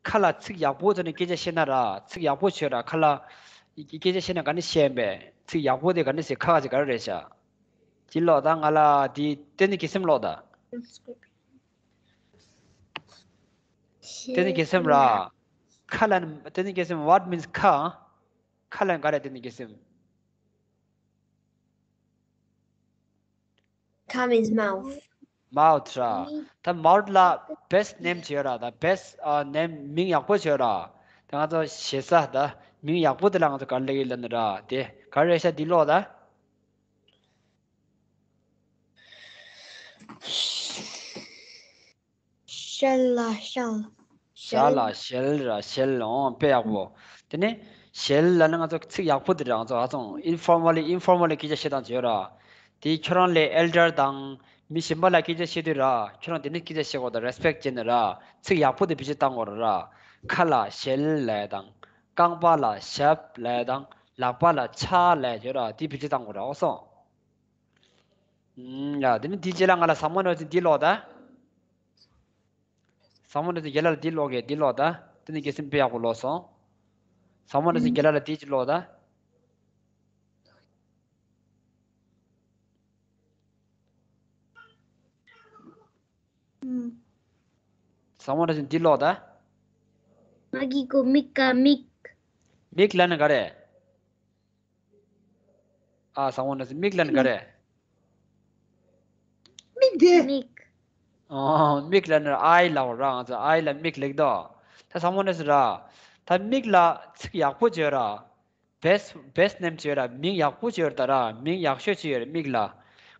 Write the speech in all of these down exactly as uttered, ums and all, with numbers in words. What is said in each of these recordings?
ཁ་ལ་ཚིག་ཡག་པོ་ཐོག་ནས་སྐད་ཆ་བཤད་ན་ར། ཚིག་ཡག་པོ་བྱོས་ར། ཁ་ལ་སྐད་ཆ་བཤད་ན་ག་ནས་བཤད་པས། ཚིག་ཡག་པོ་དེ་ག་ནས་ཟེར། ཁ་ཁ་ཅིག་ག་རེ་རེད་ཤག་ཅི་ལོག་ད། ང་ལ་དེ་ཏན་ཏན་གི་སེམས་ལོག་ད། ཏན་ཏན་གི་སེམས་ར། ཁ་ལ་ནི་ཏན་ཏན་གི་སེམས། what means ཁ། ཁ་ལ་ག་རེ་ཏན་ཏན་གི་སེམས། Come is mouth. mouth ར། ད་mouth ལ་best name ཅིག་ཡོད་ར། ད་best ཨ་name མིང་ཡག་པོ་ཅིག་ཡོད་ར། ད་ང་ཚོ་ཞེ་ས་ད་མིང་ཡག་པོ་དེ་ལ་ང་ཚོ་ག་རེ་ལབ་ཀྱི་ཡོད་ལབ་ན་ར། དེ་ག་རེ་རེད་ཤག་འདི་ཀློག་ད། ཞལ་ལ་ཞལ། ཞལ་ལ་ཞལ་ར། ཞལ། འོང་། དཔེ་ཡག་པོ། དེ་ནས་ཞལ་ལབ་ན་ང་ཚོ་ཚིག་ཡག་པོ་དེ་ར། ང་ཚོ་ཧ་ཅང་informally informally སྐད་ཆ་བཤད་སྟངས་ཅིག་ཡོད་ར། དེ་ཁྱོད་རང་ལས་elder དང་མི་གཞན་པ་ལ་སྐད་ཆ་བཤད་དུས་ར། ཁྱོད་རང་དེ་ནས་སྐད་ཆ་བཤད་དགོས་དང་། respect བྱས་ནས་ར། ཚིག་ཡག་པོ་དེ་བེད་སྤྱོད་བཏང་དགོས་ར། ཁ་ལ་ཞལ་ལབ་དང་། རྐང་པ་ལ་ཞབས་ལབ་དང་། ལག་པ་ལ་ཕྱག་ལབ་ཡོད་ར། དེ་བེད་སྤྱོད་བཏང་དགོས་ར། ཨོ་སོང་། ཡ། དེ་ནི་དེའི་རྗེས་ལ་ང་ལ་བཟང་མོ་ནོར་ཅན་འདི་ཀློག་ད། བཟང་མོ་ནོར་ཅན་རྒན་ལགས་ལ་འདི་ཀློག་གེ། འདི་ཀློག་ད། དེ་ནི་དགེ་སེམས་དཔེ་ཡག་པོ་ཀློག་སོང་། བཟང་མོ་ནོར་ཅན་རྒན་ལགས་ལ་འདི་ཅིག་ཀློག་ད། བཟང་མོ་ནོར་ཅན་འདི་ཀློག་ད། ང་གི་གོ་མིག་ག་མིག་མིག་ལབ་ན་ག་རེ། ཨ། བཟང་མོ་ནོར་ཅན་མིག་ལབ་ན་ག་རེ། མིག་དེ། མིག་ཨོ། མིག་ལབ་ན་eye ལབ་ར། ང་ཚོ་eye ལ་མིག་ལབ་ཀྱི་འདུག་ད་བཟང་མོ་ནོར་ཅན་ར། ད་མིག་ལ་ཚིག་ཡག་པོ་བྱོས་ར། best best name བྱོས་ར། མིང་ཡག་པོ་བྱོས་ར། ད་ར་མིང་ཡག་ཤོས་བྱོས་ར་མིག་ལ། ང་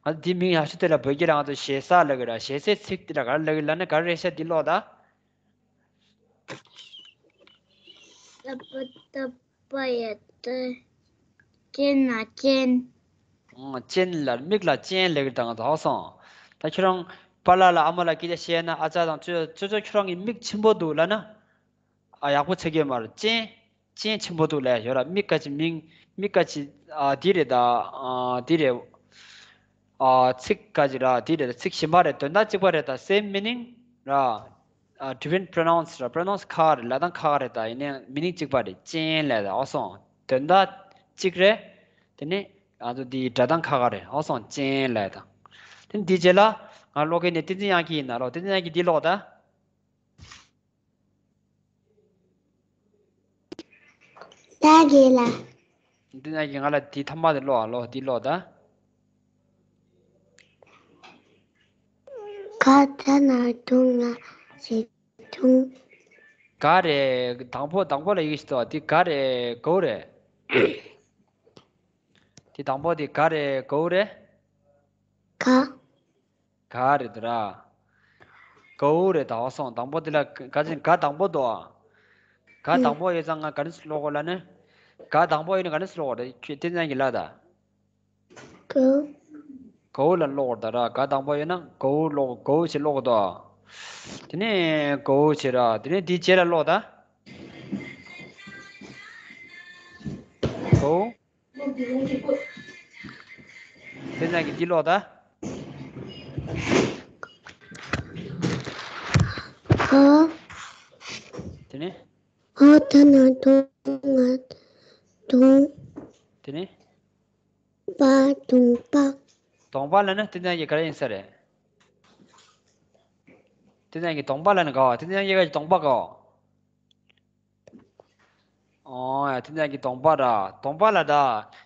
ཚོ་འདི་མིང་ཡག་ཤོས་དེ་ལ་བོད་སྐད་ལ་ང་ཚོ་ཞེ་ས་ལབ་ཀྱི་ར། ཞེ་སའི་ཚིག་དེ་ལ་ག་རེ་ལབ་ཀྱི་ལབ་ན་ག་རེ་རེད་ཤག་འདི་ཀློག་ད། ཏ་པ་ཏ་པ་ཡ་ཏ། ཅན་ན་ཅན། ཨང་། ཅན་ལ་མིག་ལ་ཅན་ལབ་ཀྱི་ད་ང་ཚོ་ཧ་སོང་། ད་ཁྱོད་རང་པཱ་ལགས་ལ་ཨ་མ་ལ་སྐད་ཆ་བཤད་ན། ཨ་ཅག་དང་ཅོ་ཅོ་ཅོ་ཁྱོད་རང་གི་མིག་ཆེན་པོ་འདུག་ལབ་ན། ཨ། ཡག་པོ་ཆགས་ཀྱི་མ་རེད། ཅན་ཅན་ཆེན་པོ་འདུག་ལབ་ཡོད་ར། མིག་ཀ་ཅི་མིང་མིག་ཀ་ཅི། ཨ། འདི་རེད་ད། ཨ། འདི་རེད། ཨ། ཚིག་ཀ་ཅི་ར་འདི་རེད་ད། ཚིག་གཞན་པ་རེད། དོན་དག་གཅིག་པ་རེད་ད། same meaning ར། ཨ། different pronounce ར། pronounce ཁག་རེད། ལབ་སྟངས་ཁག་རེད་ད། ཡིན་ནའི་meaning གཅིག་པ་རེད། ཅན་ལབ་ད། ཨོ་སོང་། དོན་དག་གཅིག་རེད། དེ་ནི་ང་ཚོ་འདིའི་སྒྲ་གདངས་ཁག་ཁག་རེད། ཨོ་སོང་། ཅན་ལབ་ད། དེ་ནི་འདིའི་རྗེས་ལ་ང་ཀློག་གི་ནི་བསྟན་འཛིན་དབྱངས་སྐྱིད་ཡིན་ན་ལོ། བསྟན་འཛིན་དབྱངས་སྐྱིད་འདི་ཀློག་ད། ད་དགེ་ལགས། འདི་ན་གི་ང་ལ་འདི་ཐ་མ་དེ་ཀློག་ཨ་ལོ། འདི་ཀློག་ད། ག་ད་ན་དུང་ང་ཞེ་དུང་། ག་རེ། དང་པོ་དང་པོ་ལ་ཡིག་ཞིག་ཏོ། འདི་ག་རེ། གའུ་རེ། འདི་དང་པོ་འདི་ག་རེ། གའུ་རེ། ག་ག་རེད་དོ་ར། གའུ་རེད་ད། ཨོ་སོང་། དང་པོ་དེ་ལ་ག་ཅིག་ག་དང་པོ་འདུག་ཨ། ག་དང་པོ་ཡོད་ཙང་ང་ག་ནས་ཀློག་དགོས་ལབ་ན། ག་དང་པོ་ཡོད་ན་ག་ནས་ཀློག་དགོས་རེད། ཁྱོད་བསྟན་འཛིན་གྱིས་ལབ་ད། གའུ། གའུ་ལ་ཀློག་དགོས་རེད་ད་ར། ག་དང་པོ་ཡོད་ན་གའུ་ཀློག་གའུ་ཞེས་ཀློག་དགོས་འདུག་ཨ། དེ་ནས་གའུ་བྱེད་ར། དེ་ནས་འདི་རྗེས་ལ་ཀློག་ད། གའུ། བསྟན་འཛིན་གྱིས་འདི་ཀློག་ད། ག་དེ་ནས། ག་ད་ན་དུང་ང་དུང་། དེ་ནས། པ་དུང་པ། གདོང་པ་ལབ་ན་བསྟན་འཛིན་གྱིས་ག་རེ་ཡིན་ས་རེད། བསྟན་འཛིན་གྱིས་གདོང་པ་ལབ་ན་ག་བ། བསྟན་འཛིན་གྱིས་གདོང་པ་ག་བ། ཨོ་ཡ། བསྟན་འཛིན་གྱིས་གདོང་པ་ར། གདོང་པ་ལ་ད་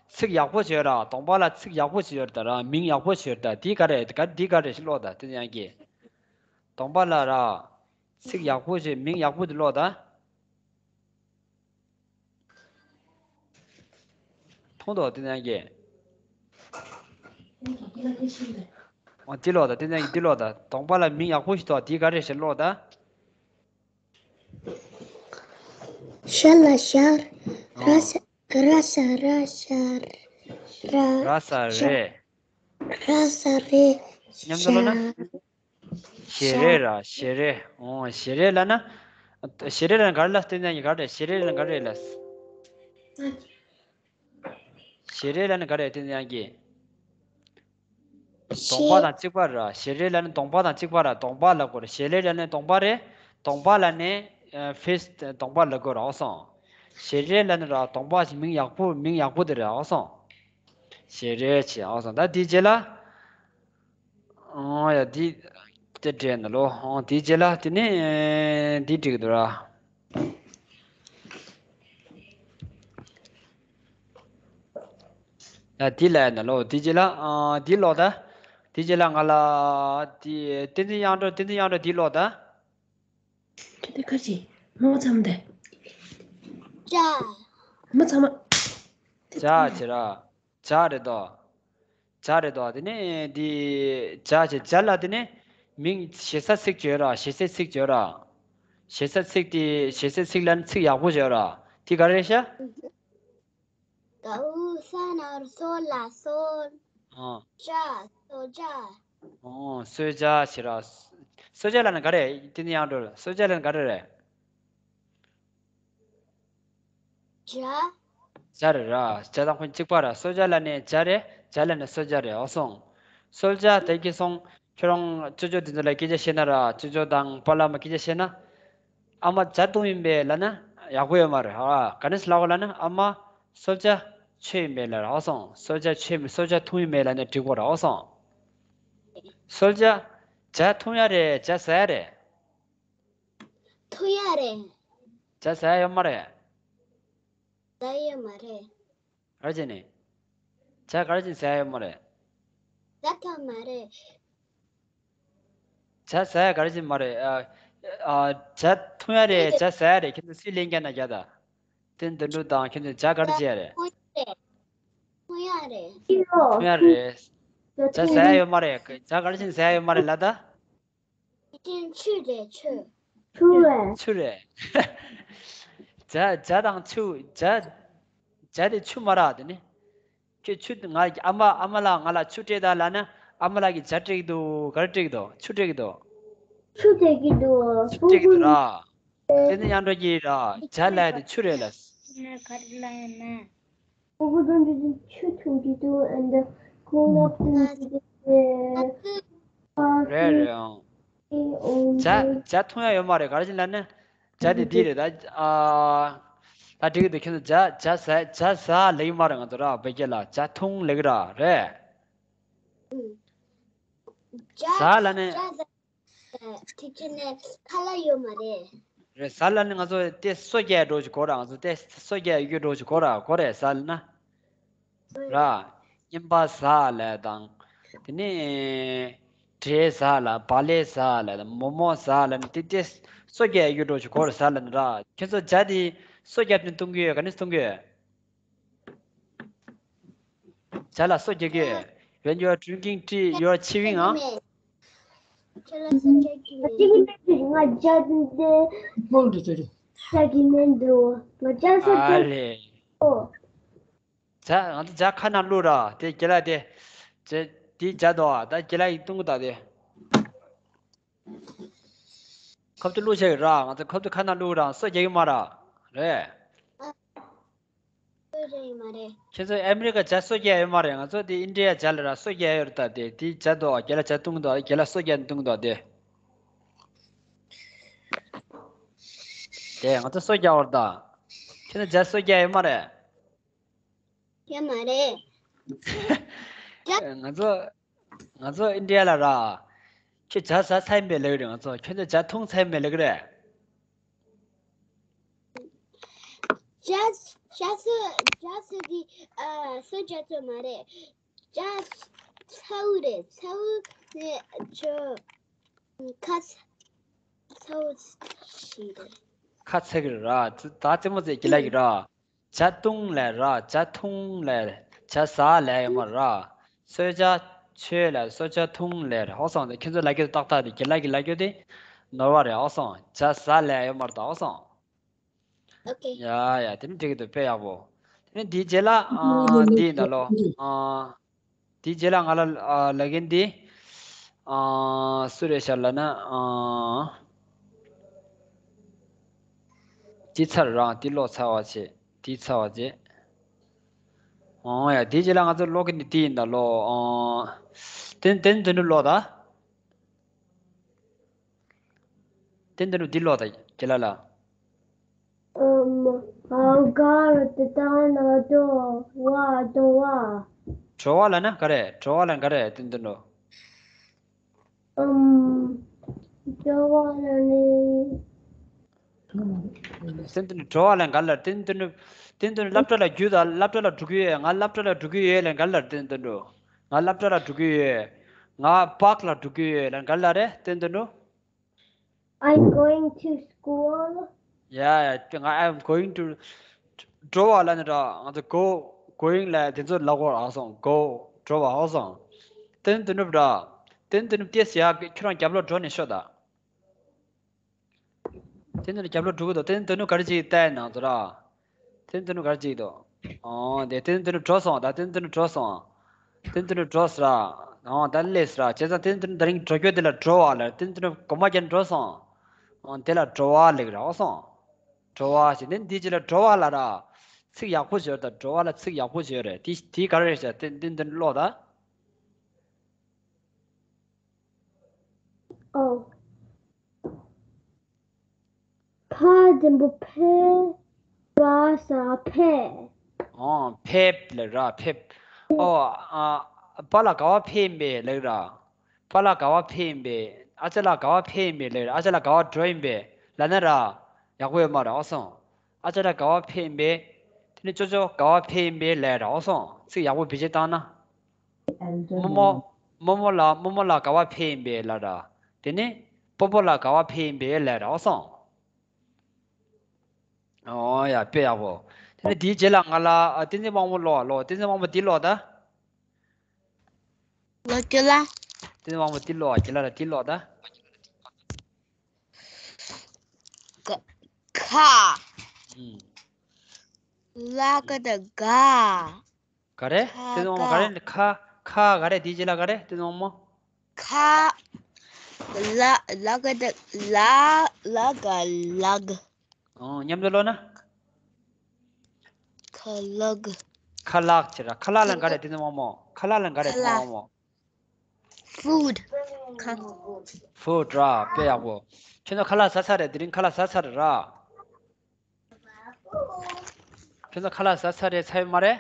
ཚིག་ཡག་པོ་བྱོས་ར། གདོང་པ་ལ་ཚིག་ཡག་པོ་བྱོས་ད་ར། མིང་ཡག་པོ་བྱོས་ད། འདི་ག་རེ་ག་འདི་ག་རེ་ཞིག་ཀློག་ད། བསྟན་འཛིན་གྱིས་གདོང་པ་ལ་ར། ཚིག་ཡག་པོ་བྱོས། མིང་ཡག་པོ་འདི་ཀློག་ད། མཐོང་དོ་བསྟན་འཛིན་གྱིས། ཨོ་འདི་ཀློག་ད། བསྟན་འཛིན་གྱིས་འདི་ཀློག་ད། གདོང་པ་ལ་མིང་ཡག་པོ་ཞིག་འདུག་ཨ། འདི་ག་རེ་ཞིག་ཀློག་ད། ཤ་ལ་ཤར། ར་ས་ར་ས་ར་ཤར། ར། ར་ས་རེ། ར་ས་རེ། མཉམ་དུ་ཀློག་ན། ཞལ་རས་ར། ཞལ་རས། ཨོ་ཞལ་རས་ལབ་ན། ཞལ་རས་ལབ་ན་ག་རེ་ལབ། བསྟན་འཛིན་གྱིས་ག་རེ། ཞལ་རས་ལབ་ན་ག་རེ་ལབ། ཞལ་རས་ལབ་ན་ག་རེ། བསྟན་འཛིན་གྱིས། གདོང་པ་དང་གཅིག་པ་ར། ཞལ་རས་ལབ་ན་གདོང་པ་དང་གཅིག་པ་ར། གདོང་པ་ལབ་དགོས་རེད། ཞལ་རས་ལབ་ན་གདོང་པ་རེད། གདོང་པ་ལབ་ནས་ཨ་ཕེ་སི་གདོང་པ་ལབ་དགོས་རེད་ཨོ་སོང་། ཞལ་རས་ལབ་ན་ར་གདོང་པ་ཞིག་མིང་ཡག་པོ་མིང་ཡག་པོ་དེ་རེད་ཨོ་སོང་། ཞལ་རས་བྱས་ཨོ་སོང་། ད་དེའི་རྗེས་ལ། ཨོ་ཡ་འདི་དེ་འདྲས་ན་ལོ། ཨོ་དེའི་རྗེས་ལ་དེ་ནས་འདི་འགྲིག་འདུག་ར། ཡ་འདི་ལ་ན་ལོ། དེའི་རྗེས་ལ་ཨ་འདི་ཀློག་ད། དེའི་རྗེས་ལ་ང་ལ་དེ་བསྟན་འཛིན་དབྱངས་སྒྲོལ། བསྟན་འཛིན་དབྱངས་སྒྲོལ་འདི་ཀློག་ད། ཁྱེད་དེ་ཁ་ཅིག་མོ་ཚང་མ་དེ། ཅ། མོ་ཚང་མ། ཅ་བྱེད་ར། ཇ་རེད་དོ། ཇ་རེད་དོ། དེ་ནས་འདི་ཇ་བྱེད། ཇ་ལ་དེ་ནས་མིང་ཞེ་ས་ཚིག་བརྗོད་ར། ཞེ་སའི་ཚིག་བརྗོད་ར། ཞེ་ས་ཚིག་དེ་ཞེ་སའི་ཚིག་ལ་ནི་ཚིག་ཡག་པོ་བརྗོད་ར། དེ་ག་རེ་རེད་ཤག་ག་འུ་ས་ན་རུ་སོ་ལ་སོལ། ཨ། ཇ། གསོལ་ཇ། ཨོ་གསོལ་ཇ་བྱེད་ར། གསོལ་ཇ་ལ་ནི་ག་རེ། དེ་ནི་ཡང་འགྲོ་ལ། གསོལ་ཇ་ལ་ནི་ག་རེ་རེད། ཇ། ཇ་རེད་ར། ཇ་དང་ཁོ་གཅིག་པ་ར། གསོལ་ཇ་ལ་ནི་ཇ་རེད། ཇ་ལ་ནི་གསོལ་ཇ་རེད། ཨོ་སོང་། གསོལ་ཇ་དེ་གི་སོང་། ཁྱོད་རང་ཅོ་ཅོ་དེ་ཚོ་ལ་སྐད་ཆ་བཤད་ན་ར། ཅོ་ཅོ་དང་པཱ་ལགས་མ་སྐད་ཆ་བཤད་ན། ཨ་མ་ཇ་འཐུང་ཡིན་པས་ལབ་ན་ཡག་པོ་ཡོད་མ་རེད། ཨ་ག་ནས་ལབ་དགོས་ལབ་ན། ཨ་མ་གསོལ་ཇ་མཆོད་ཡིན་པས་ལབ་ར། ཨོ་སོང་། གསོལ་ཇ་མཆོད་མི་གསོལ་ཇ་འཐུང་ཡིན་པས་ལབ་ན་འགྲིག་གོ་ར། ཨོ་སོང་། གསོལ་ཇ། ཇ་འཐུང་ཡ་རེད། ཇ་ཟ་ཡ་རེད། འཐུང་ཡ་རེད། ཇ་ཟ་ཡ་ཡོད་མ་རེད། ཟ་ཡ་ཡོད་མ་རེད། ག་རེ་བྱས་ནས། ཇ་ག་རེ་བྱས་ནས་ཟ་ཡ་ཡོད་མ་རེད། ཟ་ཐུབ་མ་རེད། ཇ་ཟ་ཡ་ག་རེ་བྱས་མ་རེད། ཨ་ཨ་ཇ་འཐུང་ཡ་རེད། ཇ་ཟ་ཡ་རེད། ཁྱེད་ཚོ་སུས་ལན་བརྒྱབ་ན་བརྒྱབ་ད། དེ་འདི་འདྲ་དང་ཁྱེད་ཚོ་ཇ་ག་རེ་བྱས་ཡ་རེད། འཐུང་ཡ་རེད། འཐུང་ཡ་རེད། ཇ་ཟ་ཡ་ཡོད་མ་རེད། ཇ་ག་རེ་བྱས་ནས་ཟ་ཡ་ཡོད་མ་རེད་ལབ་ད། ཆུ་རེད་ཆུ། ཆུ་རེད། ཆུ་རེད། ཇ་ཇ་དང་ཆུ། ཇ་ཇ་དེ་ཆུ་མ་རེད་དེ་ནི། ཁྱོད་ཆུ་ང་ཨ་མ་ཨ་མ་ལགས་ང་ལ་ཆུ་སྤྲད་དང་ལབ་ན་ཨ་མ་ལགས་ཀྱིས་ཇ་སྤྲད་ཀྱི་འདུག་ག་རེ་སྤྲད་ཀྱི་འདུག་ཆུ་སྤྲད་ཀྱི་འདུག་ཆུ་སྤྲད་ཀྱི་འདུག་ཆུ་སྤྲད་ཀྱི་འདུག་ར། དེ་ནི་ཡང་འགྲོ་གི་ར། ཇ་ལབ་དེ་ཆུ་རེད་ལ། ན་ག་རེ་ལབ་ཡོད་ན། ཨོ་གོ་དོན་དུ་ཆུ་འཐུང་གི་འདུག and cool off འཐུང་གི་འདུག་རེད་རེད་ཨང་། ཇ་ཇ་འཐུང་ཡ་ཡོད་མ་རེད། ག་རེ་བྱས་ལབ་ན། ཇ་དེ་འདི་རེད་ད། ཨ་ད་འགྲིག་གི་འདུག་ཁྱེད་ཚོ་ཇ་ཇ་ཟ་ཇ་ཟ་ལབ་ཀྱི་མ་རེད། ང་ཚོ་ར་བོད་སྐད་ལ་ཇ་འཐུང་ལབ་ཀྱི་ར་རེད། ཇ་ཟ་ལབ་ནས། ཇ་ཟ། དེ་ཅི་ནས་ཁ་ལག་ཡོད་མ་རེད། རེད། ཟ་ལབ་ནས་ང་ཚོ་དེ་སོ་རྒྱག་འགྲོ་ཞིག་གོ་ར། ང་ཚོ་དེ་སོ་རྒྱག་ཡོད་འགྲོ་ཞིག་གོ་ར་གོ་རེད་ཟ་ལབ་ན། ར། རྔན་པ་ཟ་ལབ་དང་། དེ་ནས། འབྲས་ཟ་ལབ། བག་ལེབ་ཟ་ལབ་དང་མོག་མོག་ཟ་ལབ་ནས་དེ་དེ་སོ་རྒྱག་ཡོད་འགྲོ་ཞིག་གོ་ར་ཟ་ལབ་ན་ར། ཁྱེད་ཚོ་ཇ་དེ་སོ་རྒྱབ་ནས་འཐུང་གི་ཡོད། ག་ནས་འཐུང་གི་ཡོད། ཇ་ལ་སོ་རྒྱག་གི། When you are drinking tea, you are chewing, ཨ། ཇ་ལ་སོ་རྒྱག་གི། ང་ཇ་འདི་ཧྥོན་དུ་ཚོད་ཟ་གི་མི་འདུག་ང་ཇ་སོ་རྒྱག་གི། ཨ་རེད། ཇ་ང་ཚོ་ཇ་ཁ་ནང་བླུགས་ར། དེ་རྒན་ལགས་དེ། ཇ་དེ་ཇ་དོ་ད་རྒན་ལགས་ཡིན་བཏུང་གི་ད་དེ། ཁབ་ཏུ་བླུགས་བྱས་ཡོད་ར། ང་ཚོ་ཁབ་ཏུ་ཁ་ནང་བླུགས་ར། སོ་རྒྱག་གི་མ་ར། རེད། སོ་རྒྱག་གི་མ་རེད། ཁྱེད་ཚོ་ཨ་མི་རི་ཀ་ཇ་སོ་རྒྱག་ཡོད་མ་རེད། ང་ཚོ་དེ་ཨིན་ཌི་ཡ་ཇ་ལ་ར་སོ་རྒྱག་ཡོད་རེད་ད་དེ། དེ་ཇ་དོ་རྒན་ལགས་ཇ་བཏུང་གི་འདུག་རྒན་ལགས་སོ་རྒྱག་བཏུང་གི་འདུག་དེ། དེ་ང་ཚོ་སོ་རྒྱག་ཡོད་རེད་ད། ཁྱེད་ཚོ་ཇ་སོ་རྒྱག་ཡོད་མ་རེད། ཡོད་མ་རེད། ཇ། ང་ཚོ་ང་ཚོ་ཨིན་ཌི་ཡ་ལ་ར། ཁྱོད་ཇ་ཟ་ཚར་ཡིན་པས་ལབ་ཀྱི་རེད། ང་ཚོ་ཁྱོད་ཚོ་ཇ་འཐུང་ཚར་ཡིན་པས་ལབ་ཀྱི་རེད། ཇ་ཇ་སོ་ཇ་སོ་དེ་ཨ་སོ་ཇ་ཚོ་མ་རེད། ཇ་ཚའུ་རེད། ཚའུ་ནས་ཇ་ཁ་ཚ་ཚའུ་ཞིག་རེད། ཁ་ཚ་གི་ར། ད་རྩེད་མོ་རྩེ་གི་ལབ་ཀྱི་ར། ཇ་བཏུང་ལབ་ར། ཇ་འཐུང་ལབ། ཇ་ཟ་ལབ་ཡོད་མ་ར། གསོལ་ཇ་མཆོད་ལབ། གསོལ་ཇ་འཐུང་ལབ་རེད། ཧོ་སོང་། དེ་ཁྱེད་ཚོ་ལབ་རྒྱུ་ཏག་ཏག་དེ་རྒན་ལགས་ཀྱིས་ལབ་རྒྱུ་དེ་ནོར་བ་རེད། ཧོ་སོང་། ཇ་ཟ་ལབ་ཡོད་མ་རེད་ད། ཧོ་སོང་། ཨོ་ཁེ། ཡ་ཡ་དེ་ནི་འགྲིག་གི་འདུག་དཔེ་ཡག་པོ། དེ་ནི་འདིའི་རྗེས་ལ་ཨ་འདི་ཡིན་ད་ལོ། ཨ་དེའི་རྗེས་ལ་ང་ལ་ཨ་ལབ་མཁན་འདི་ཨ་སུ་རེད་ཤག་ལབ་ན། ཨ་འདི་ཚར་རང་འདི་ཀློག་ཚར་བ་བྱས། འདི་ཚར་བ་བྱས། ཨོ་ཡ་དེའི་རྗེས་ལ་ང་ཚོ་ཀློག་མཁན་འདི་འདི་ཡིན་ད་ལོ། ཨ་དེ་དེ་དེ་འདྲ་ཀློག་ད། དེ་འདི་ནུ་འདི་ཀློག་ད་རྒན་ལགས་ལ། Um, I got the down the door. What the what? བྲོ་བ་ལབ་ན་ག་རེ། བྲོ་བ་ལབ་ན་ག་རེ་དེ་འདི་ནུ། Um, བྲོ་བ་ལབ་ནི། དེ་འདི་ནུ་བྲོ་བ་ལབ་ག་ལ། དེ་འདི་ནུ། དེ་འདི་ནུ་སློབ་གྲྭ་ལ་རྒྱུགས་དང་། སློབ་གྲྭ་ལ་འགྲོ་གི་ཡོད། ང་སློབ་གྲྭ་ལ་འགྲོ་གི་ཡོད་ལབ་ག་ལ་དེ་འདི་ནུ། ང་སློབ་གྲྭ་ལ་འགྲོ་གི་ཡོད། ང་པཱག་ལ་འགྲོ་གི་ཡོད་ལབ་ག་ལ་རེད་དེ་འདི་ནུ། I'm going to school. Yeah, yeah, ང་I'm going to འགྲོ་བ་ལབ་ནི་ར། ང་ཚོ་go, going ལབ་དེ་ཚོ་ལབ་དགོས་ར་སོང་། go འགྲོ་བ་ཧོ་སོང་། དེ་ནི་དེ་ནུབ་ར། དེ་ནི་དེ་ནུབ་ཏེ་སི་ཡ་ཁྱོད་རང་རྒྱབ་ལོག་འགྲོ་ནས་ཤོག་ད། དེ་ནི་རྒྱབ་ལོག་འགྲོ་གི་འདུག་དེ་ནི་དེ་ནུབ་ག་རེ་ཅིག་ལྟ་ཡ་ནང་ཚོ་ར། དེ་ནི་དེ་ནུ་ག་རེ་ཅིག་འདུག་ཨོ་དེ་དེ་ནི་དེ་ནུ་འགྲོ་སོང་། ད་དེ་ནི་དེ་ནུ་འགྲོ་སོང་། དེ་ནི་དེ་ནུ་འགྲོ་སོང་ར། ཨོ་ད་སླེབས་སོང་ར། བྱས་ཙང་དེ་ནི་དེ་ནུ་ད་རིང་འགྲོ་རྒྱུ་དེ་ལ་འགྲོ་བ་ལ། དེ་ནི་དེ་ནུ་གོ་མ་རྒྱབ་འགྲོ་སོང་། ཨོ་དེ་ལ་འགྲོ་བ་ལབ་ར་ཨོ་སོང་། འགྲོ་བ་ཞེས་ནི་འདི་ཅི་ལ་འགྲོ་བ་ལ་ར། ཚིག་ཡག་པོ་བྱོས་ད། འགྲོ་བ་ལ་ཚིག་ཡག་པོ་བྱོས་རེད། དེ་དེ་ག་རེ་རེད་ཤག་དེ་དེ་དེ་ནི་ཀློག་ད། ཨོ། ཕ་འགྲེང་བུ་ཕེ། པ་ས་ཕེབས། ཨོ་ཕེབས་ལབ་ར་ཕེབས། ཨོ་ཨ་པ་ལ་ག་བ་ཕེབས་ཡིན་པས་ལབ་ར། པ་ལ་ག་བ་ཕེབས་ཡིན་པས། ཨ་ཅག་ལ་ག་བ་ཕེབས་ཡིན་པས་ལབ་ར། ཨ་ཅག་ལ་ག་བ་འགྲོ་ཡིན་པས་ལབ་ན་ར། ཡག་པོ་ཡོད་མ་རེད་ཨོ་སོང་། ཨ་ཅག་ལ་ག་བ་ཕེབས་ཡིན་པས། དེ་ནི་ཅོ་ཅོ་ག་བ་ཕེབས་ཡིན་པས་ལབ་ར་ཨོ་སོང་། ཚིག་ཡག་པོ་བེད་སྤྱོད་བཏང་ན། རྨོ་མོ། རྨོ་མོ་ལ་རྨོ་མོ་ལ་ག་བ་ཕེབས་ཡིན་པས་ལབ་ར། དེ་ནི་སྤོ་སྤོ་ལ་ག་བ་ཕེབས་ཡིན་པས་ལབ་ར་ཨོ་སོང་། ཨོ་ཡ་དཔེ་ཡག་པོ། དེ་ནི་དེའི་རྗེས་ལ་ང་ལ་ཨ་བསྟན་འཛིན་དབང་མོ་ཀློག་ཀློག་བསྟན་འཛིན་དབང་མོ་འདི་ཀློག་ད། ལོ་རྒྱུས་ལ། བསྟན་འཛིན་དབང་མོ་འདི་ཀློག་རྗེས་ལ་ལ་འདི་ཀློག་ད། ཁ། ཁ། ཨུམ། ལ་ག་ད་ག་ག་རེ། ཁ་དེ་ཚོ་ག་ག་རེ། ཁ། ཁ་ག་རེ། དེའི་རྗེས་ལ་ག་རེ། དེ་ཚོ་མོ། ཁ། ལ། ལ་ག་ད། ལ། ལ་ག་ལག་ཨོ། མཉམ་དུ་ཀློག་ན། ཁ་ལག་ཁ་ལག་ཅེས་ར། ཁ་ལག་ལ་ག་རེ། དེ་ཚོ་མོ། ཁ་ལག་ལ་ག་རེ། དེ་ཚོ་མོ། Food. ཁ། Food ར། དཔེ་ཡག་པོ། ཁྱོད་ཚོ་ཁ་ལག་ཟ་ཚར་རེད། དེ་རིང་ཁ་ལག་ཟ་ཚར་རེད་ར། ཁྱོད་ཚོ་ཁ་ལག་ཟ་ཚར་རེད། ཚར་ཡོད་མ་རེད།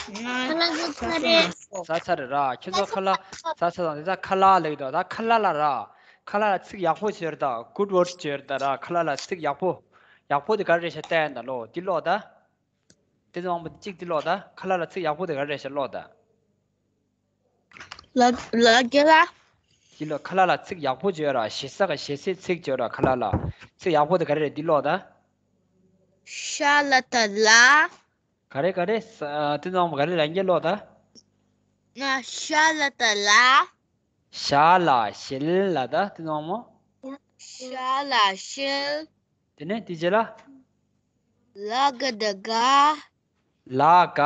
ང་ཁ་ལག་ཟ་ཚར་རེད། ཟ་ཚར་རེད་ར། ཁྱོད་ཚོ་ཁ་ལག་ཟ་ཚར་དང་དེ་ཚ་ཁ་ལག་ལེགས་དོ། ད་ཁ་ལག་ལ་ར། ཁ་ལག་ལ་ཚིག་ཡག་པོ་བྱོས་ར། ད་good word བྱོས་ར། ད་ར་ཁ་ལག་ལ་ཚིག་ཡག་པོ། ཡག་པོ་དེ་ག་རེ་རེད་ཤག་བལྟས་ན་ལོ། འདི་ཀློག་ད། དེ་ཚོ་མང་པོ་གཅིག་འདི་ཀློག་ད། ཁ་ལག་ལ་ཚིག་ཡག་པོ་དེ་ག་རེ་རེད་ཤག་ཀློག་ད། ལ་ལ་རྒྱ་ལ། འདི་ལ་ཁ་ལག་ལ་ཚིག་ཡག་པོ་བྱོས་ར། ཞེ་ས་ག་ཞེ་སའི་ཚིག་བྱོས་ར། ཁ་ལག་ལ་ཚིག་ཡག་པོ་དེ་ག་རེ་རེད། འདི་ཀློག་ད། ཤ་ལ་ད་ལ། ག་རེ་ག་རེ། ས་དེ་ཚོ་མང་པོ་ག་རེ་ལབ་ཡིན་ཀློག་ད། ང་ཤ་ལ་ད་ལ། ཞ་ལ་ཞལ་ལ་ད། དེ་ཚོ་མང་པོ། ཤ་ལ་ཤལ། དེ་ནས་དེའི་རྗེས་ལ། ལ་ག་ད་ག་ལ་ག་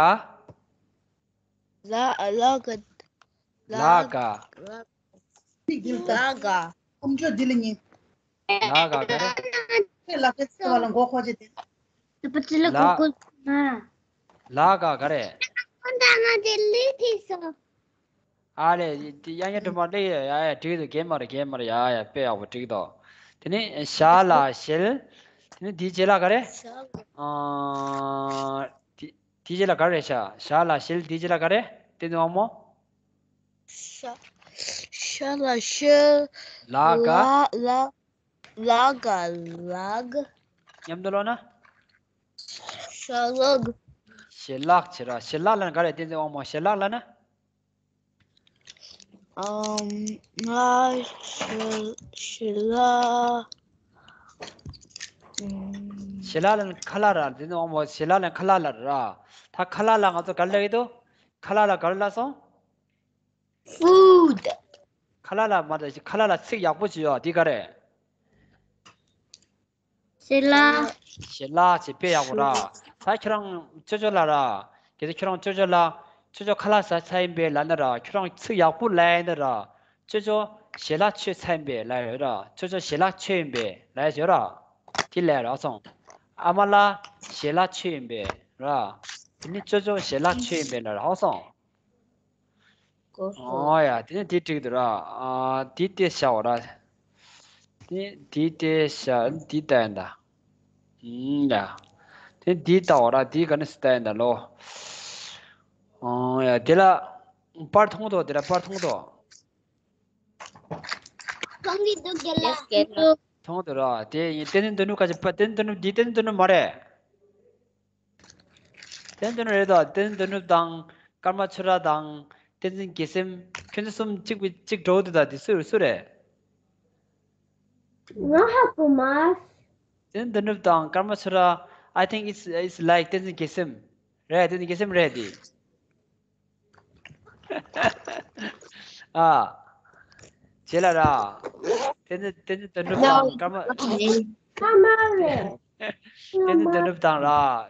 ལ་ལ་ག་ལ་ག་ལ་ག་ལ་ག་ཁམས་ཕྱོགས་འདི་ལ་ཉེ། ལ་ག་ག་རེ། ཁྱེད་ལ་ཁྱེད་ཚོ་བ་ལ་མགོ་འཁོར་ཅིག་དེ། ལ་ལ་ག་ག་རེ། ཁོང་ད་ང་དེ་ལི་ཐིག་སོང་། ཨ་ལེ། དེ་ཡ་ཡ་དྲི་མ་ལེ་ཡ་ཡ་ཡ་འགྲིག་འདུག་རྒན་མ་རེད། རྒན་མ་རེད། ཡ་ཡ་དཔེ་ཡག་པོ་འགྲིག་འདུག་དེ་ནི་ཞ་ལ་ཞལ། དེ་ནི་དེའི་རྗེས་ལ་ག་རེ། ཨ། དེ་དེའི་རྗེས་ལ་ག་རེ་རེད་ཤག་ཞ་ལ་ཞལ། དེའི་རྗེས་ལ་ག་རེ། དེ་ནི་དབང་མོ། ཤ། ཤ་ལ་ཤལ། ལ་ག་ལ་ལ་ག་ལག་མཉམ་དུ་ཀློག་ན། ཞལ་ལག་ཞལ་ལག་ཅེས་ར། ཞལ་ལག་ལབ་ན་ག་རེ། བསྟན་འཛིན་དབང་མོ། ཞལ་ལག་ལབ་ན། ཨམ། ང་ཞལ་ཞལ་ལག་ཨམ། ཞལ་ལག་ལབ་ན་ཁ་ལག་ར། བསྟན་འཛིན་དབང་མོ། ཞལ་ལག་ལབ་ན་ཁ་ལག་ལབ་ར། ད་ཁ་ལག་ལ་ང་ཚོ་ག་རེ་ལབ་ཀྱི་འདུག་ཁ་ལག་ལ་ག་རེ་ལབ་སོང་། Food. ཁ་ལག་ལ་མ་ད་ཁ་ལག་ལ་ཚིག་ཡག་པོ་བྱོས་ཡོད། འདི་ག་རེ། ཞལ་ལག་ཞལ་ལག་ཅེས་དཔེ་ཡག་པོ་ར། ད་ཁྱོད་རང་ཅོ་ཅོ་ལ་ར། གལ་ཏེ་ཁྱོད་རང་ཅོ་ཅོ་ལ། ཅོ་ཅོ་ཁ་ལག་ཟ་ཚར་ཡིན་པས་ལབ་ན་ར། ཁྱོད་རང་ཚིག་ཡག་པོ་ལབ་ཡིན་ན་ར། ཅོ་ཅོ་ཞལ་ལག་མཆོད་ཚར་ཡིན་པས་ལབ་ཡོད་ར། ཅོ་ཅོ་ཞལ་ལག་མཆོད་ཡིན་པས་ལབ་ཡོད་ར། དེ་ལབ་ར་སོང་། ཨ་མ་ལགས་ཞལ་ལག་མཆོད་ཡིན་པས་ར། དེ་ནི་ཅོ་ཅོ་ཞལ་ལག་མཆོད་ཡིན་པས་ལབ་ར་སོང་། ཨོ་ཡ། དེ་ནི་དེ་འགྲིག་འདུག་ར། ཨ། དེ་དེ་བྱའོ་ར། དེ་དེ་བལྟས་ཤག་དེ་ལྟ་ཡིན་ད། ཨུམ་ཡ། དེ་དེ་ལྟ་བ་ར་དེ་ག་ནས་ལྟ་ཡིན་ད་ལོ། ཨང་ཡ་དེ་ལ། པར་མཐོང་དོ་དེ་ལ་པར་མཐོང་དོ། མཐོང་གི་འདུག་རྒན་ལགས། ཡེས་རྒན་ལགས། མཐོང་དོ་ར་དེ་ཡིན་བསྟན་འཛིན་དོན་གྲུབ་ཁ་ཅིག་པ་བསྟན་འཛིན་དོན་གྲུབ་འདི་བསྟན་འཛིན་དོན་གྲུབ་མ་རེད། བསྟན་འཛིན་དོན་གྲུབ་རེད་དོ། བསྟན་འཛིན་དོན་གྲུབ་དང་ཀརྨ་ཆོས་གྲགས་དང་བསྟན་འཛིན་དགེ་སེམས་ཁྱོད་ཚོ་གསུམ་གཅིག་པུ་གཅིག་འགྲོ་འདུག་ད་དེ་སུ་སུ་རེད། ང་ཧ་གོ་མ། བསྟན་འཛིན་དོན་གྲུབ་དང་ཀརྨ་ཆོས་གྲགས། I think it's it's like བསྟན་འཛིན་དགེ་སེམས་རེད། བསྟན་འཛིན་དགེ་སེམས་རེད་དེ། ཨ། བྱེད་ལ་ར། བསྟན་འཛིན་བསྟན་འཛིན་དོན་གྲུབ་དང་ཀརྨ། ཨ་མ་རེད། བསྟན་འཛིན་དོན་གྲུབ་དང་ར་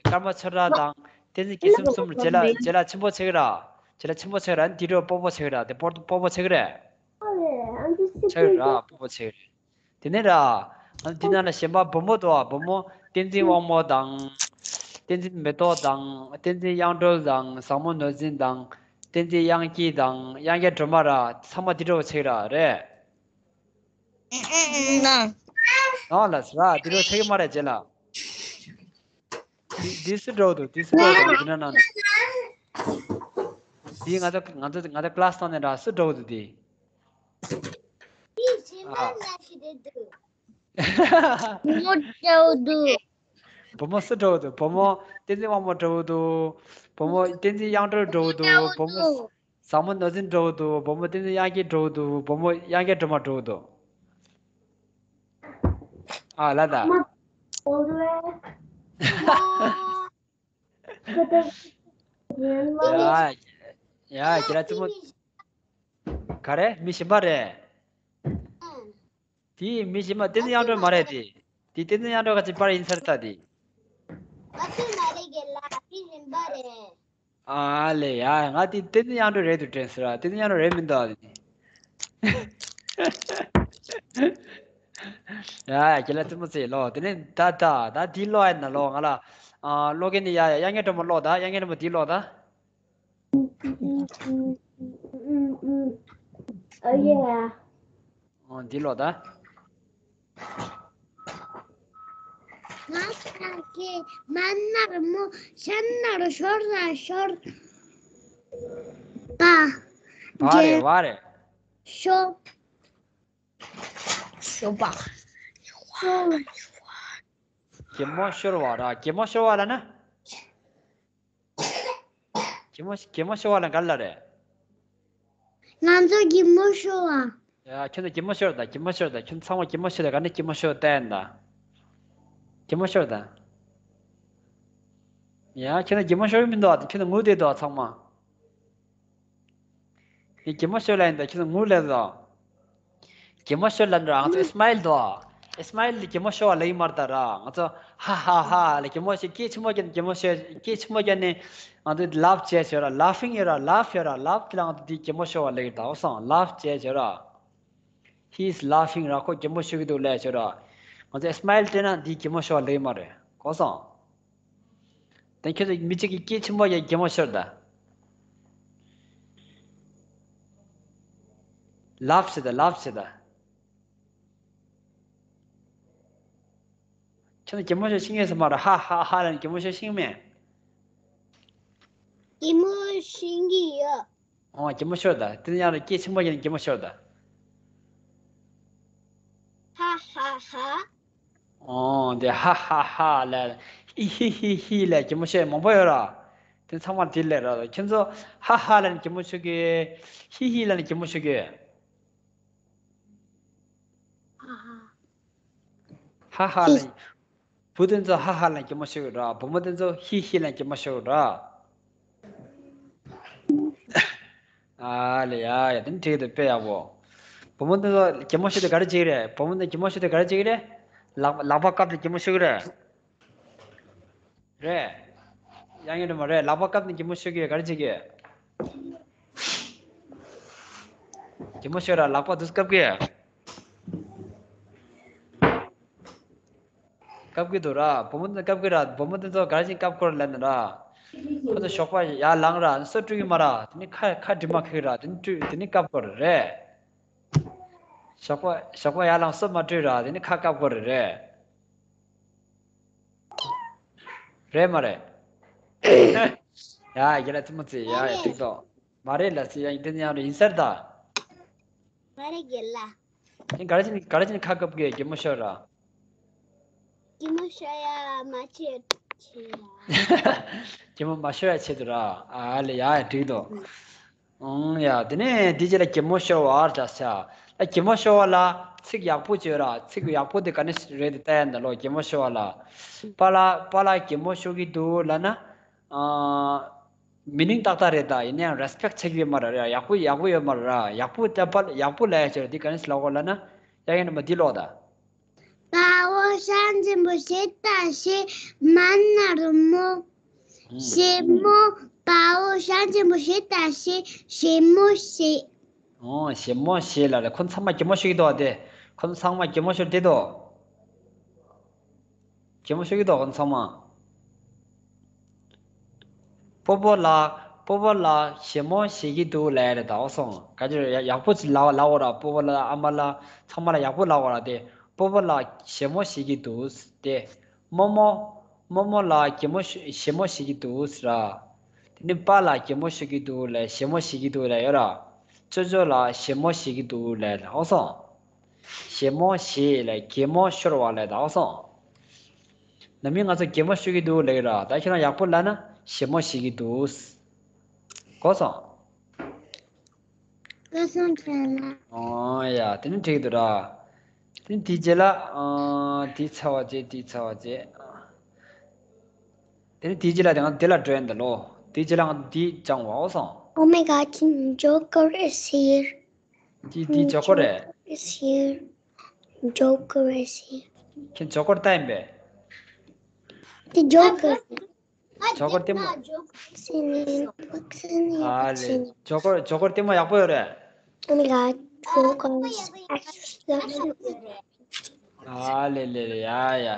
ཀརྨ་ཆོས་གྲགས་དང་བསྟན་འཛིན་དགེ་སེམས་གསུམ་ར་བྱེད་ལ་བྱེད་ལ་ཆེན་པོ་ཆེ་གི་ར། བྱེད་ལ་ཆེན་པོ་ཆེ་གི་ར་འདི་འགྲོ་སྤོ་བོ་ཆེ་གི་ར་དེ་སྤོ་སྤོ་བོ་ཆེ་གི་རེད། ཆེ་གི་ར་སྤོ་བོ་ཆེ་གི་རེད། དེ་ནས་ར། ཨ་འདི་ནང་ལ་གཞན་པ་བུ་མོ་འདུག་བ། བུ་མོ་བསྟན་འཛིན་དབང་མོ་དང་། བསྟན་འཛིན་མེ་ཏོག་དང་བསྟན་འཛིན་དབྱངས་སྒྲོལ་དང་བཟང་མོ་ནོར་འཛིན་དང་། བསྟན་འཛིན་དབྱངས་སྐྱིད་དང་དབྱངས་རྒྱལ་སྒྲོལ་མ་ར་ཚང་མ་འདི་འདྲ་བོ་ཆེ་གི་ར་རེད། ཨང་ལ་ཟ་འདི་འདྲ་བོ་ཆེ་གི་མ་རེད་རྗེས་ལ། འདི་འདི་སུ་འདྲ་བོ་འདུག་འདི་སུ་འདྲ་བོ་འདུག་འདི་ན་ན་ན། འདི་ང་ཚོ་ང་ཚོ་ང་ཚོ་ཀླ་སི་ནང་ནས་ར་སུ་འདྲ་བོ་འདུག་འདི། འདི་གཞན་པ་ཨ། འདྲ་ཞིག་རེད་འདུག་མོ་འདྲ་བོ་འདུག་བུ་མོ་སུ་འདྲ་བོ་འདུག་བུ་མོ་བསྟན་འཛིན་དབང་མོ་འདྲ་བོ་འདུག་བུ་མོ་བསྟན་འཛིན་དབྱངས་སྒྲོལ་འདྲ་བོ་འདུག་བུ་མོ་བཟང་མོ་ནོར་འཛིན་འདྲ་བོ་འདུག་བུ་མོ་བསྟན་འཛིན་དབྱངས་སྐྱིད་འདྲ་བོ་འདུག་བུ་མོ་དབྱངས་སྐྱིད་སྒྲོལ་མ་འདྲ་བོ་འདུག་ཨ་ལ་ད། ཡ་ཡ་ཁྱེད་རང་ཙི་མོ། ག་རེ་མི་གཞན་པ་རེད། དེ་མི་གཞན་པ་བསྟན་འཛིན་དབྱངས་སྒྲོལ་མ་རེད་དེ། དེ་བསྟན་འཛིན་དབྱངས་སྒྲོལ་ག་ཅིག་པར་ཡིན་ཚར་ད་དེ། ང་ཚོ་མ་རེད་རྒན་ལགས་དེ་གཞན་པ་རེད། ཨ་ལེ་ཡ་ང་དེ་བསྟན་འཛིན་དབྱངས་སྒྲོལ་རེད་དུ་དྲན་ཟེར་བ་བསྟན་འཛིན་དབྱངས་སྒྲོལ་རེད་མི་འདུག་ཨ། ཡ་ཁྱེད་ལ་ཙི་མོ་ཚེ་ལོ་དེ་ནས་ད་ད་ད་དེ་ལོ་ཨ་ན་ལོ་ང་ལ་ཨ་ལོ་གན་ནི་ཡ་ཡ་དབྱངས་སྒྲོལ་མ་ལོ་ད་དབྱངས་སྒྲོལ་མ་དེ་ལོ་ད། ཨ་ཡ། ཨོ་འདི་ལོ་ད། ང་ས་གི་མ་ནར་མོ་ཤ་ནར་ཤོར་ར་ཤོར། པ། བ་རེད་བ་རེད། ཤོ། ཤོ་པ། ཤོ། གད་མོ་ཤོར་བ་ར་གད་མོ་ཤོར་བ་ལ་ན། གད་མོ་གད་མོ་ཤོར་བ་ལ་ག་ལ་རེད། ང་ཚོ་གད་མོ་ཤོར་བ། ཡ་ཁྱོད་ཚོ་གད་མོ་ཤོར་ད་གད་མོ་ཤོར་ད་ཁྱོད་ཚང་མ་གད་མོ་ཤོར་ད་ག་ནས་གད་མོ་ཤོར་ད་ཡིན་ད། གད་མོ་ཤོར་ད། ཡ་ཁྱོད་ཚོ་གད་མོ་ཤོར་གི་མི་འདུག་ཨ་ཁྱོད་ཚོ་ངུ་བསྡད་འདུག་ཨ་ཚང་མ། ངས་གད་མོ་ཤོར་ལ་ཡིན་ད་ཁྱོད་ཚོ་ངུ་ལེ་ལོ། གད་མོ་ཤོར་ལ་འདྲ་ང་ཚོ་སི་མའིལ་དོ། སི་མའིལ་ལ་གད་མོ་ཤོར་བ་ལ་ཡིན་མར་ད་ར་ང་ཚོ་ཧ་ཧ་ཧ་ལ་གད་མོ་ཤོར་སྐད་ཆེན་པོ་རྒྱག་ནས་གད་མོ་ཤོར་སྐད་ཆེན་པོ་རྒྱག་ནས་ང་ཚོ་ལབ་བྱས་བྱས་ར་ལ་ཕིང་ཡོད་ར་ལབ་ཡོད་ར་ལབ་དེ་ལ་ང་ཚོ་དེ་གད་མོ་ཤོར་བ་ལ་ཡིན་ད་འོ་སང་ལབ་བྱས་བྱས་ར། He is laughing ར་ཁོ་གད་མོ་ཤོར་གི་འདུག་ལས་བྱས་ར། ང་ཚོ་སི་མའིལ་སྤྲད་ན་དེ་གད་མོ་ཤོར་བ་ལ་ཡིན་མ་རེད་གོ་སོང་། དེ་ཁྱོད་ཚོ་མི་གཅིག་གིས་སྐད་ཆེན་པོ་ཡང་གད་མོ་ཤོར་ད། ལབ་བྱེད་ད་ལབ་བྱེད་ད། ཁྱོད་ཚོ་གད་མོ་ཤོར་ཤེས་ངེས་སུ་མ་ར་ཧ་ཧ་ཧ་ལ་ནི་གད་མོ་ཤོར་ཤེས་མེད། གད་མོ་ཤེས་ཀྱི་ཡོད། ཨོ་གད་མོ་ཤོར་ད་དེ་ཡང་ར་སྐད་ཆེན་པོ་ཡང་གད་མོ་ཤོར་ད། ཧ་ཧ་ཧ། ཨོ་དེ་ཧ་ཧ་ཧ་ལ། ཨི་ཧི་ཧི་ཧི་ལ་གད་མོ་ཤོར་མང་པོ་ཡོད་ར། དེ་ཚང་མ་དེ་ལས་ར་ཁྱོད་ཚོ་ཧ་ཧ་ལ་ནི་གད་མོ་ཤོར་གི། ཧི་ཧི་ལ་ནི་གད་མོ་ཤོར་གི། ཧ་ཧ་ལ། བུ་དེ་ཚོ་ཧ་ཧ་ལ་གད་མོ་ཤོར་གི་ར་བུ་མོ་དེ་ཚོ་ཧི་ཧི་ལ་གད་མོ་ཤོར་གི་ར། ཨ་ལེ་ཡ་ཡ་དེ་འགྲིག་འདུག་དཔེ་ཡག་པོ། བུ་མོ་དེ་ཚོ་གད་མོ་ཤོར་དེ་ག་རེ་བྱེད་ཀྱི་རེད། བུ་མོ་དེ་གད་མོ་ཤོར་དེ་ག་རེ་བྱེད་ཀྱི་རེད། ལག་ལག་པ་བཀབ་སྟེ་གད་མོ་ཤོར་གི་རེད། རེད། ཡ་ངས་འགྲོ་མ་རེད། ལག་པ་བཀབ་ནས་གད་མོ་ཤོར་གི་ག་རེ་བྱེད་གི། གད་མོ་ཤོར་ར་ལག་པ་དུས་བཀབ་གི། བཀབ་གི་འདུག་ར། བུ་མོ་འདི་བཀབ་གི་ར། བུ་མོ་འདི་ཚོ་ག་རེ་བྱེད་བཀབ་དགོས་རེད་ལབ་ན་ར། ཁོ་ཚོ་ཞོགས་པ་ཡར་ལངས་ར་སོ་བཀྲུ་གི་མ་ར། དེ་ནི་ཁ་ཁ་འདྲི་མ་ཁེག་ར། དེ་ནི་བཀྲུ་དེ་ནི་བཀབ་དགོས་རེད། ཞོགས་པ་ཞོགས་པ་ཡར་ལངས་སོ་མ་བྲོས་ར། དེ་ནི་ཁ་བཀབ་དགོས་རེད། རེད་རེད་མ་རེད། ཡ་ཡ་ལ་ཐུ་མོ་ཚེ་ཡ་ཡ་ཏིག་ཏོག་མ་རེད་ལ་ཚེ་ཡ་ཡིན་དེ་ནི་ཡང་རེད་ཡིན་ཟེར་ད། མ་རེད་རྒན་ལགས། ཨེ་ག་རེ་བྱས་ནས་ག་རེ་བྱས་ནས་ཁ་བཀབ་གི་གད་མོ་ཤོར་ར། གད་མོ་ཤོར་ཡ་མ་བྱེད་ཆེད་ར། གད་མོ་མ་ཤོར་ཡ་ཆེད་དུ་ར། ཨ་ལེ་ཡ་ཡ་འགྲིག་འདུག་ཨང་ཡ་དེ་ནས་དེ་རྗེས་ལ་གད་མོ་ཤོར་བ་ར་ཆ། ད་གད་མོ་ཤོར་བ་ལ་ཚིག་ཡག་པོ་བྱོས་ར། ཚིག་ཡག་པོ་དེ་ག་ནས་རེད་དེ་ལྟ་ཡ་འདི་ལོ་གད་མོ་ཤོར་བ་ལ། པཱ་ལགས་པཱ་ལགས་གད་མོ་ཤོར་གི་འདུག་ལབ་ན། ཨ། མི་ནིང་ཏག་ཏག་རེད་ད། ཡིན་ན་ཡང་རེ་སི་པེག་ཆགས་ཀྱི་ཡོད་མ་རེད། ཡག་པོ་ཡག་པོ་ཡོད་མ་རེད་ར། ཡག་པོ་ལྟ་བ་ཡག་པོ་ལབ་ཡ་ཆེ་ར། འདི་ག་ནས་ལབ་དགོས་ལབ་ན། ཡ་ཡ་ནི་མ་འདི་ཀློག་ད། དཔའ་བོ་ཤ་འཛིན་པོ་ཞེ་དྲག་ཞེ། མ་ན་རོ་མོ། ཞེ་མོ། དཔའ་བོ་ཤ་འཛིན་པོ་ཞེ་དྲག་ཞེ། ཞེ་མོ་ཞེ། ཨོ་ཞེ་མོ་ཞེ་ལ་རེད། ཁོ་ཚང་མ་གད་མོ་ཤོར་གྱི་འདུག་དེ། ཁོ་ཚང་མ་གད་མོ་ཤོར་བསྡད་འདུག་གད་མོ་ཤོར་གྱི་འདུག་ཁོ་ཚང་མ། སྤོ་བོ་ལགས། སྤོ་བོ་ལགས་ཞེ་མོ་ཞེ་གི་འདུག་ལབ་ཡ་རེད་ད། འོ་སོང་ག་ཅི་རེད། ཡག་པོ་ཅིག་ལབ་ལབ་འོ་ར། སྤོ་བོ་ལགས་ཨ་མ་ལགས་ཚང་མ་ལ་ཡག་པོ་ལབ་འོ་ར། དེ་སྤོ་བོ་ལགས་ཞེ་མོ་ཞེ་གི་འདུག་དེ། རྨོ་མོ། རྨོ་མོ་ལགས་གད་མོ་ཞེ་མོ་ཞེ་གི་འདུག་ཟེར་ར། དེ་ནི་པཱ་ལགས་གད་མོ་ཤོར་གི་འདུག་ལབ། ཞེ་མོ་ཞེ་གི་འདུག་ལབ་ཡོད་ར། ཅོ་ཅོ་ལགས་ཞེ་མོ་ཞེ་གི་འདུག་ལབ་ལ་འོ་སོང་། ཞེ་མོ་ཞེ་ལ་གད་མོ་ཤོར་བ་ལ་ད་འོ་སོང་། ནམ་རྒྱུན་ང་ཚོ་གད་མོ་ཤོར་གི་འདུག་ལབ་ཀྱི་ར། ད་ཁྱེད་རང་ཡག་པོ་ལབ་ན་ཞེ་མོ་ཞེ་གི་འདུག་གོ་སོང་། གོ་སོང་ཁྱེད་ལ། ཨོ་ཡ་དེ་ནི་འགྲིག་འདུག་ར། དེ་ནི་དེའི་རྗེས་ལ་ཨ་དེའི་ཚར་བ་རྗེས་དེའི་ཚར་བ་རྗེས། དེ་ནི་དེའི་རྗེས་ལ་དེ་ང་དེ་ལ་འགྲོ་ཡ་འདི་ལོ། དེའི་རྗེས་ལ་ང་འདི་སྦྱང་བ་འོ་སོང་། Oh my god, King Joker is here. འདི་འདི་ཇོ་ཀོ་རེད། Is here. Joker is here. ཁྱེད་ཇོ་ཀོར་ལྟ་ཡིན་པས། འདི་ཇོ་ཀོར། ཇོ་ཀོར་ལྟད་མོ། ཨ་ལེ། ཇོ་ཀོར་ཇོ་ཀོར་ལྟད་མོ་ཡག་པོ་ཡོད་རེད། Oh my god, Joker is actually ཨ་ལེ་ལེ་ལེ་ཡ་ཡ།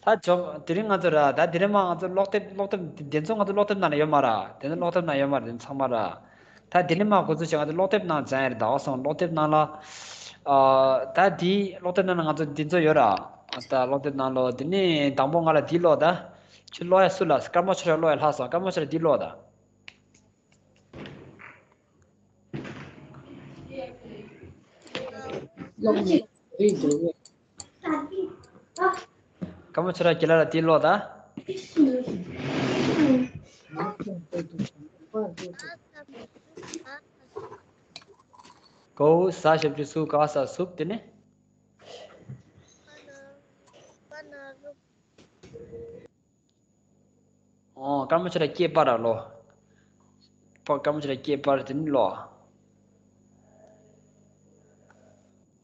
ད་ཇོ་དེ་རིང་ང་ཚོ་ར་ད་དེ་རིང་མ་ང་ཚོ་ཀློག་དེབ་ཀློག་དེབ་དེ་ཚོ་ང་ཚོ་ཀློག་དེབ་ནང་ལ་ཡོད་མ་ར། དེ་ཚོ་ཀློག་དེབ་ནང་ཡོད་མ་ར། དེ་ཚང་མ་ར། ད་དེ་ནི་མ་འགོ་ཚུགས་བྱས་ང་ཚོ་ཀློག་དེབ་ནང་སྦྱང་ཡ་རེད། ད་འོ་སོང་ཀློག་དེབ་ནང་ལ། ཨ་ད་དེའི་ཀློག་དེབ་ནང་ལ་ང་ཚོ་འདི་ཚོ་ཡོད་ར། ད་ཀློག་དེབ་ནང་ལོ་དེ་ནི་དང་པོ་ང་ལ་འདི་ཀློག་ད། ཁྱོད་ཀློག་ཡ་སུ་ལ་སྐར་མ་ཆོ་ར་ཀློག་ཡ་ལྷག་སོང་། སྐར་མ་ཆོ་ར་འདི་ཀློག་ད། སྐར་མ་ཆོ་ར་རྒན་ལགས་ལ་འདི་ཀློག་ད། གའུ་ཟ་ཞབས་ཀྱུ་ཟུ་ག་ས་ཟུག་དེ་ནི། ཨོ་སྐར་མ་ཆོ་ར་སྐྱེས་པ་ར་ལོ། པ་སྐར་མ་ཆོ་ར་སྐྱེས་པ་ར་དེ་ནི་ལོ།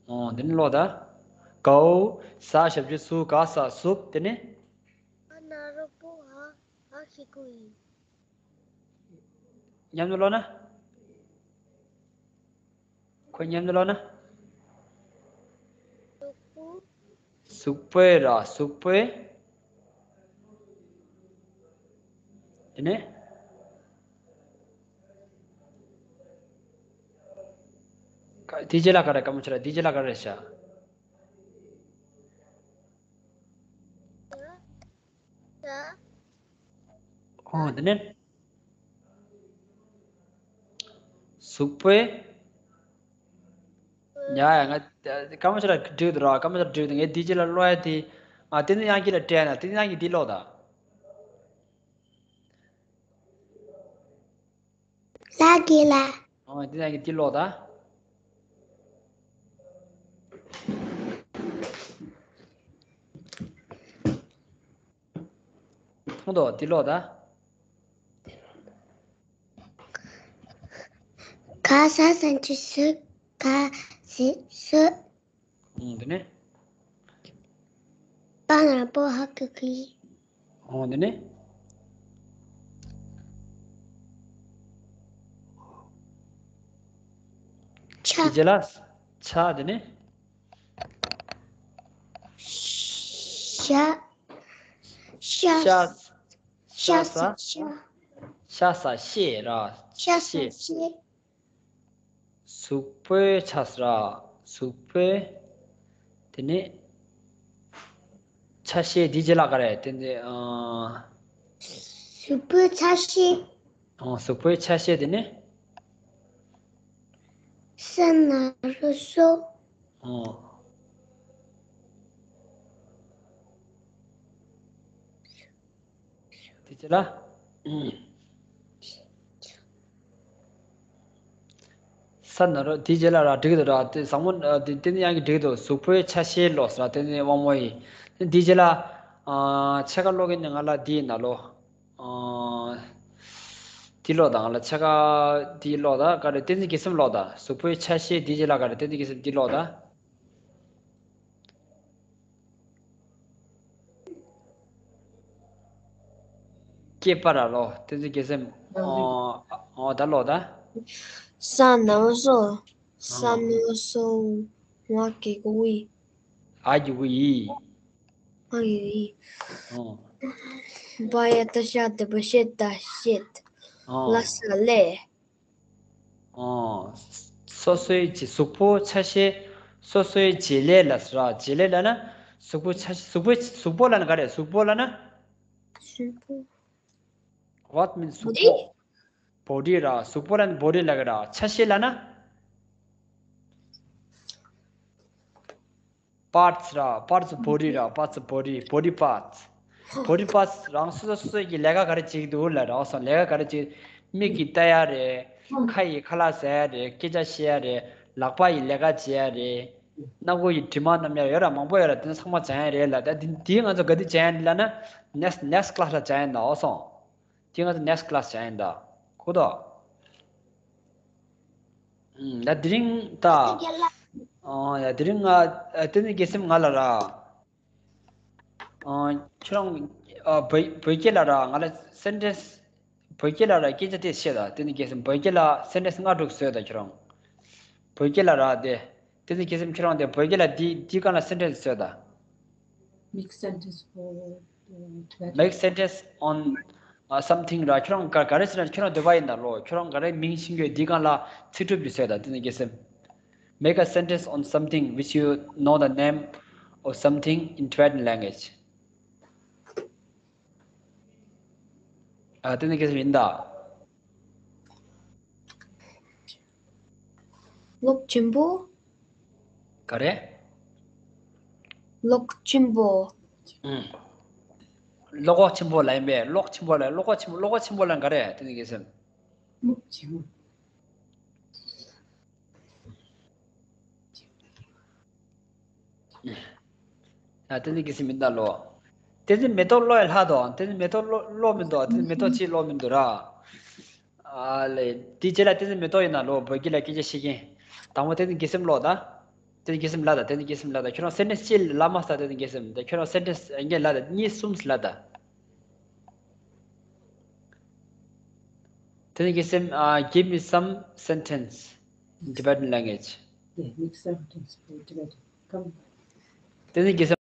ཨོ་དེ་ནི་ལོ་ད། གའུ་ཟ་ཞབས་ཀྱུ་ཟུ་ག་ས་ཟུག་དེ་ནི། ཨ་ན་རོ་པོ་ཧ་ཧ་ཤི་ཀུ་ཡི། མཉམ་དུ་ཀློག་ན། ཁོ་མཉམ་དུ་ཀློག་ན། གཟུགས་པོ། གཟུགས་པོའི་ར་གཟུགས་པོའི། དེ་ནས། ཀ་དེ་རྗེས་ལ་ག་རེ་སྐར་མ་ཆོ་ར་དེ་རྗེས་ལ་ག་རེ་བྱ། ཨོ་དེ་ནས། གཟུགས་པོའི། ཡ་ཡ་ང་སྐར་མ་ཆོ་ར་འགྲིག་འདུག་ར། སྐར་མ་ཆོ་ར་འགྲིག་འདུག་ངས་དེ་རྗེས་ལ་ཀློག་ཡ་དེ། ཨ་དེ་ནི་དབྱངས་སྐྱིད་ལ་སྤྲད་ན་དེ་ནི་དབྱངས་སྐྱིད་འདི་ཀློག་ད། ལ་གི་ལ། ཨོ་དེ་ནི་དབྱངས་སྐྱིད་འདི་ཀློག་ད། མཐོང་དོ་འདི་ཀློག་ད། ག་ས་ས་འགྲེང་བུ་སུ། ག་ཟེར་སུ། ཨོ་དེ་ནས། པ་ན་པོ་ཧ་གི་གི། ཨོ་དེ་ནས། ཆ། དེ་རྗེས་ལ། ཆ་དེ་ནས། ཤ། ཤ། ཤ། ཤ་ཤ་ས། ཤ། ཤ་ས་ཤེས་ར། ཤ་ས་ཤེས། ཤེས། གཟུགས་པོའི་ཆ་ས་ར། གཟུགས་པོའི། དེ་ནས་ཆ་ཤས་འདིའི་རྗེས་ལ་ག་རེ། དེ་ནས་ཨ། གཟུགས་པོའི་ཆ་ཤས། ཨོ། གཟུགས་པོའི་ཆ་ཤས་དེ་ནི། ས་ན་རོ་སོ། ཨོ། དེ་རྗེས་ལ། ས་ན་རོ། དེའི་རྗེས་ལ་ར་འགྲིག་གི་འདུག་ར། དེ་བཟང་མོ། ཨ། དེ་དེ་ནི་ཡང་གི་འགྲིག་གི་འདུག་གཟུགས་པོའི་ཆ་ཤས་ལོ་ཟེར་ར། དེ་ནི་དབང་མོ་ཡིན། དེ་འདིའི་རྗེས་ལ། ཨ། ཕྱེད་ཀ་ཀློག་གི་ནི་ང་ལ་འདི་ཡིན་ན་ལོ། ཨ། འདི་ཀློག་དང་ལ་ཕྱེད་ཀ་འདི་ཀློག་དང་ག་རེ། བསྟན་འཛིན་དགེ་སེམས་ཀློག་དང་། གཟུགས་པོའི་ཆ་ཤས་འདིའི་རྗེས་ལ་ག་རེ། བསྟན་འཛིན་དགེ་སེམས་འདི་ཀློག་དང་། སྐྱེས་པ་ར་ལོ། བསྟན་འཛིན་དགེ་སེམས། ཨོ། ཨོ། ད་ཀློག་དང་། ས་ན་རོ་སོ། ས་ན་རོ་སོ། ང་གི་གུ་ཡི། ཨ་གི་གུ་ཡི། ཨ་གི་གུ་ཡི། ཨོ། བ་ཡ་བཏགས་བྱ་ད་བ་བྱེད་ད་བྱེད། ཨོ། ལ་ས་ལས། ཨོ། སོ་སོའི་བྱེད། གཟུགས་པོ་ཆ་ཤས་སོ་སོའི་བྱེད་ལས་ལ་ཟེར་ར། བྱེད་ལས་ལ་ན་གཟུགས་པོ་ཆ་ཤས། གཟུགས་པོ། གཟུགས་པོ་ལ་ན་ག་རེ། གཟུགས་པོ་ལ་ན། གཟུགས་པོ། What means གཟུགས་པོ། body ར། གཟུགས་པོ་ལ་ན་body ལ་ག་ར། ཆ་ཤས་ལ་ན། parts ར། parts of body ར། parts of body, body parts, body parts རང་སོ་སོ་སོ་སོ་གི་ལས་ཀ་ག་རེ་བྱེད་ཀྱི་འདུག་ལ་ར། སོང་ལས་ཀ་ག་རེ་བྱེད། མིག་གིས་ལྟ་ཡ་རེད། ཁ་ཡིས་ཁ་ལག་ཟ་ཡ་རེད། སྐད་ཆ་བཤད་ཡ་རེད། ལག་པ་ཡིས་ལས་ཀ་བྱེད་ཡ་རེད། སྣ་སྒོ་ཡིས་དྲི་མ་མནམ་ཡ་ཡོད་ར། མང་པོ་ཡོད་ར། དེ་ཚང་མ་སྦྱང་ཡ་རེད་ལ། ད་འདི་འདི་ང་ཚོ་ག་དུས་སྦྱང་ཡ་རེད་ལ་ན། next next class ལ་སྦྱང་ཡ་ཡིན་ད། འོ་སོང་། དེ་ང་ཚོ་next class སྦྱང་ཡ་ཡིན་ད། གོ་ད། ད་དེ་རིང་ད། ཨ། ཡ། དེ་རིང་ང་། ཨ། བསྟན་འཛིན་དགེ་སེམས་ང་ལ་ར། ཨ། ཁྱོད་རང་། ཨ། བོད་བོད་སྐད་ལ་ར་ང་ལ་sentence། བོད་སྐད་ལ་ར་སྐད་ཆ་དེ་བཤད་ད། བསྟན་འཛིན་དགེ་སེམས། བོད་སྐད་ལ་sentence ལྔ་དྲུག་བཟོས་ད་ཁྱོད་རང་། བོད་སྐད་ལ་ར་དེ། བསྟན་འཛིན་དགེ་སེམས། ཁྱོད་རང་དེ་བོད་སྐད་ལ་འདི་འདི་སྒང་ལ་sentence བཟོས་ད། Make sentence for, uh, Tibetan. Make sentence on, uh, something ར། ཁྱོད་རང་ག་ག་རེ་ཟེར་ན་ཁྱོད་རང་འདོད་པ་ཡིན་ད་ལོ། ཁྱོད་རང་ག་རེ་མིང་ཤེས་ཀྱི་ཡོད། འདི་སྒང་ལ་ཚིག་གྲུབ་ཅིག་བཟོས་ད། བསྟན་འཛིན་དགེ་སེམས། Make a sentence on something which you know the name of something in Tibetan language. ཨ། བསྟན་འཛིན་དགེ་སེམས་ཡིན་ད། གློག་ཆེན་པོ། ག་རེ། གློག་ཆེན་པོ། ཨུམ། གློག་ཆེན་པོ་ལ་ཡིན་པས། གློག་ཆེན་པོ་ལ། གློག་ཆེན་པོ། གློག་ཆེན་པོ་ལ་ག་རེ། བསྟན་འཛིན་དགེ་སེམས། གློག་ཆེན་པོ། ཡ། བསྟན་འཛིན་དགེ་སེམས་མིན་ད་ལོ། བསྟན་འཛིན་མེ་ཏོག་ཀློག་ཡ་ལྷག་དོ། བསྟན་འཛིན་མེ་ཏོག་ཀློག་ཀློག་མི་འདུག་བསྟན་འཛིན་མེ་ཏོག་ཅིག་ཀློག་མི་འདུག་ར། ཨ་ལེ། དེའི་རྗེས་ལ་བསྟན་འཛིན་མེ་ཏོག་ཡིན་ན་ལོ། བོད་སྐད་ལ་སྐད་ཆ་བཤད་མཁན། དང་པོ་བསྟན་འཛིན་དགེ་སེམས་ཀློག་ད། བསྟན་འཛིན་དགེ་སེམས་ལབ་ད། བསྟན་འཛིན་དགེ་སེམས་ལབ་ད། ཁྱོད་རང་sentence གཅིག་ལབ་མ་ས། བསྟན་འཛིན་དགེ་སེམས། ད་ཁྱོད་རང་sentence ཡང་བསྐྱར་ལབ་ད། གཉིས་གསུམ་ལབ་ད། བསྟན་འཛིན་དགེ་སེམས། ཨ། give me some sentence in Tibetan language. Yeah, make sentence for Tibetan. Come. བསྟན་འཛིན་དགེ་སེམས།